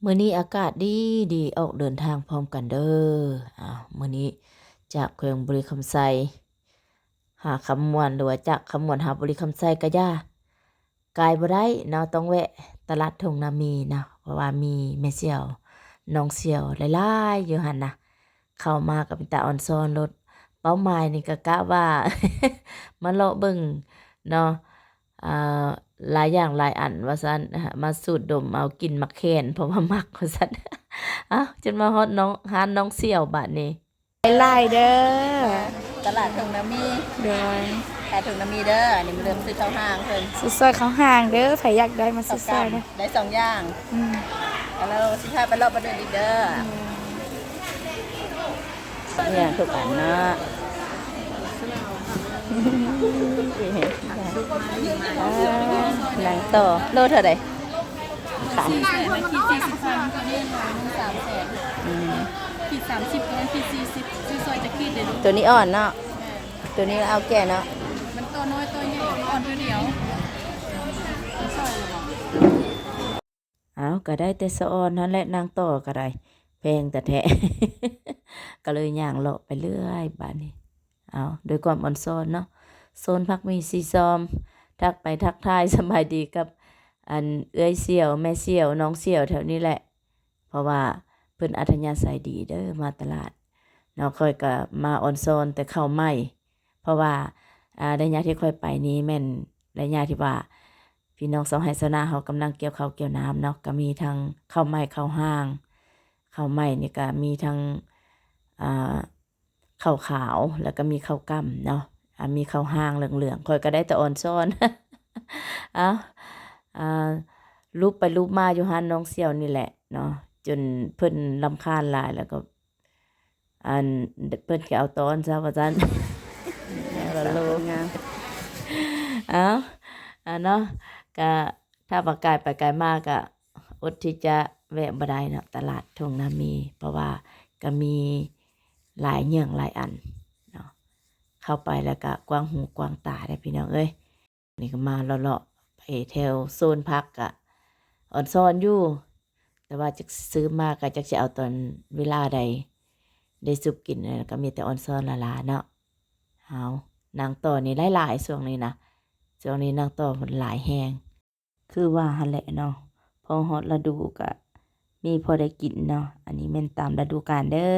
ມື້ນີ້ອາກາດດີດີ ອອກເດີນທາງພ້ອມກັນເດີ. ອ້າວ ມື້ນີ້ຈາກແຂວງບໍລິຄຳໄຊຫາຄຳມ່ວນ ຫຼືວ່າຈາກຄຳມ່ວນຫາບໍລິຄຳໄຊກະຢ່າ ກາຍບໍ່ໄດ້ເນາະ ຕ້ອງແວະຕະຫຼາດທົ່ງນາມີເນາະ ເພາະວ່າມີແມ່ສ່ຽວ ນ້ອງສ່ຽວຫຼາຍໆຢູ່ຫັ້ນນະ. ເຂົ້າມາກໍເປັນຕາອອນຊອນໂລດ. ເປົ້າໝາຍນີ້ກໍກະວ່າ ມາເລາະເບິ່ງເນາະ ອ່າ ຫຼາຍຢ່າງຫຼາຍອັນວ່າຊັ້ນ ມາສູດດົມເອົາກິ່ນໝາກແຂ່ນ ເພາະວ່າມັກວ່າຊັ້ນ. ອ້າວ ຈົນມາຮອດນ້ອງ ຮ້ານນ້ອງສ່ຽວບາດນີ້. ຫຼາຍໆເດີ ຕະຫຼາດທົ່ງນາມີ. ໂດຍ ຕະຫຼາດທົ່ງນາມີເດີ. ອັນນີ້ມາເລີ່ມຊື້ເຂົ້າຫ້າງເພິ່ນ ຊື້ຊ່ອຍເຂົ້າຫ້າງເດີ ໃຜຢາກໄດ້ມາຊື້ຊ່ອຍເດີ. ໄດ້ສອງຢ່າງ. ອືມ ແລ້ວຊິພາໄປເລາະປະເດີນອີກເດີ. ອືມ ນີ້ທຸກອັນເນາະ. ອ່າ ນາງຕໍ່ ໂລເທົ່າໃດ? ຂາຍ ສີ່ແສນ ຂີດສີ່ສິບພັນ ຕົວນີ້ໂລໜຶ່ງສາມແສນ. ອືມ ຂີດສາມສິບ ຕົວນັ້ນຂີດສີ່ສິບ ຊື້ຊ່ອຍຈັກຂີດເດ? ຕົວນີ້ອ່ອນເນາະ. ແມ່ນ ຕົວນີ້ເອົາແກ່ເນາະ. ມັນໂຕນ້ອຍໂຕໃຫຍ່ ອ່ອນຕົວດຽວ. ເອົາ ກໍໄດ້ແຕ່ສະອອນຫັ້ນແຫຼະ ນາງຕໍ່ກໍໄດ້ ແພງແທ້ໆ ກໍເລີຍຍ່າງເລາະໄປເລື້ອຍບາດນີ້. ເອົາ ດ້ວຍຄວາມອອນຊອນເນາະ ໂຊນຜັກໝີ່ສີຊອມ ທັກໄປທັກທາຍສະບາຍດີກັບ ອັນ ເອື້ອຍສ່ຽວ ແມ່ສ່ຽວ ນ້ອງສ່ຽວແຖວນີ້ແຫຼະ ເພາະວ່າເພິ່ນອັດທະຍາໄສດີເດີ ມາຕະຫຼາດເນາະ. ຂ້ອຍກໍມາອອນຊອນແຕ່ເຂົ້າໃໝ່ ເພາະວ່າ ອ່າ ໄລຍະທີ່ຂ້ອຍໄປນີ້ແມ່ນໄລຍະທີ່ວ່າ ພີ່ນ້ອງຊາວໄຮ່ຊາວນາເຮົາກຳລັງກ່ຽວເຂົ້າກ່ຽວນ້ຳເນາະ ກໍມີທັງເຂົ້າໃໝ່ ເຂົ້າຫ້າງ. ເຂົ້າໃໝ່ນີ້ກໍມີທັງ ອ່າ ເຂົ້າຂາວ ແລ້ວກໍມີເຂົ້າກ້ຳເນາະ ອ່າ ມີເຂົ້າຫ້າງເຫຼືອງໆ. ຂ້ອຍກໍໄດ້ແຕ່ອອນຊອນ ເອົ້າ ອ່າ ລູບໄປລູບມາຢູ່ຮ້ານນ້ອງສ່ຽວນີ້ແຫຼະເນາະ ຈົນເພິ່ນລຳຄານຫຼາຍ ແລ້ວກໍ ອັນ ເພິ່ນກໍເອົາຕ້ອນຊະວ່າຊັ້ນ. ແລ້ວໂລງາມ ເອົ້າ ອັນເນາະ ກະຖ້າວ່າກາຍໄປກາຍມາກະອົດທີ່ຈະແວະບໍ່ໄດ້ເນາະ ຕະຫຼາດທົ່ງນາມີ ເພາະວ່າກະມີຫຼາຍຢ່າງຫຼາຍອັນເນາະ ເຂົ້າໄປແລ້ວກະກວ້າງຫູກວ້າງຕາເດ້ພີ່ນ້ອງເອີຍ. ນີ້ກໍມາເລາະໆໄປແຖວໂຊນຜັກ ກະອອນຊອນຢູ່ ແຕ່ວ່າຈັກຊື້ມາກໍຈັກຊິເອົາຕອນເວລາໃດ ໄດ້ສຸບກິນ ກໍມີແຕ່ອອນຊອນຫຼາໆເນາະ. ເອົາ ນາງຕໍ່ນີ້ຫຼາຍໆຊ່ວງນີ້ນະ ຊ່ວງນີ້ນາງຕໍ່ມັນຫຼາຍແຮງ. ຄືວ່າຫັ້ນແຫຼະເນາະ ພໍຮອດລະດູກໍມີພໍໄດ້ກິນເນາະ ອັນນີ້ແມ່ນຕາມລະດູການເດີ.